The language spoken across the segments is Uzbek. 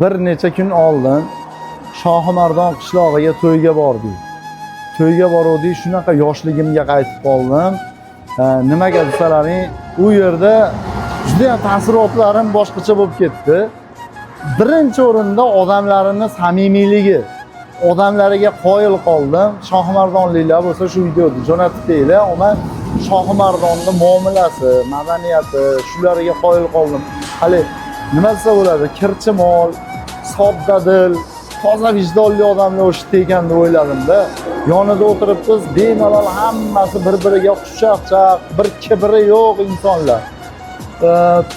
Bir necha kun oldin Shohimardon qishlog'iga to'yga bordik. To'yga boruvdik, shunaqa yoshligimga qaytib qoldim. Nimaga desalaring, u yerda juda ham taassurotlarim boshqacha bo'lib ketdi. Birinchi o'rinda odamlarini samimiyligi, odamlariga qoyil qoldim. Shohimardonliklar bo'lsa, shu videoni jo'natib beringlar. Ammo Shohimardonni muomalasi, madaniyati, shulariga qoyil qoldim. Hali nima desa bo'ladi, kirchimol, soddadil, toza vijdonli odamlar o'sha ekan deb o'yladimda. Yonida o'tiribmiz, bemalol hammasi bir-biriga xushchaqchaq, bir kibri yo'q insonlar.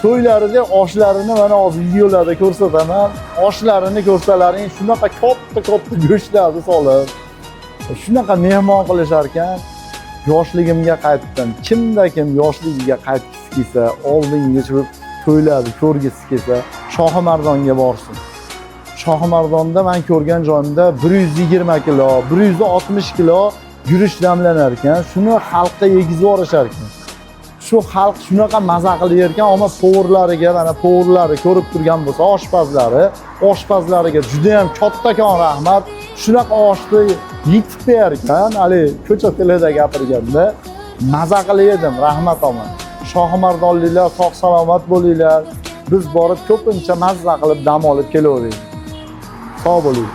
To'ylarida oshlarini mana hozir videolarda ko'rsataman. Oshlarini ko'rsalaring, shunaqa katta katta go'shtlarni solib, shunaqa mehmon qilishar ekan. Yoshligimga qaytdim. Kimda kim yoshligiga qaytgisi kelsa, oldingi shu to'ylarni ko'rgisi kelsa, Shohimardonga borsin. Shohimardonda man ko'rgan joyimda 120 kilo, 160 kilo guruch damlanar ekan. Shuni xalqqa yegizib yuborishar ekan. Shu xalq shunaqa maza qilib yerkan, ammo повар lariga, mana повар lari ko'rib turgan bo'lsa, oshpazlari, oshpazlariga juda ham kattakon rahmat. Shunaqa oshni yetib berar ekan, haligi ko'cha tilida gapirganda maza qilib yedim, rahmat omon. Shohimardonliklar sog' salomat bo'linglar. Biz borib ko'pincha mazza qilib dam olib kelaveraylik. Sog' bo'ling.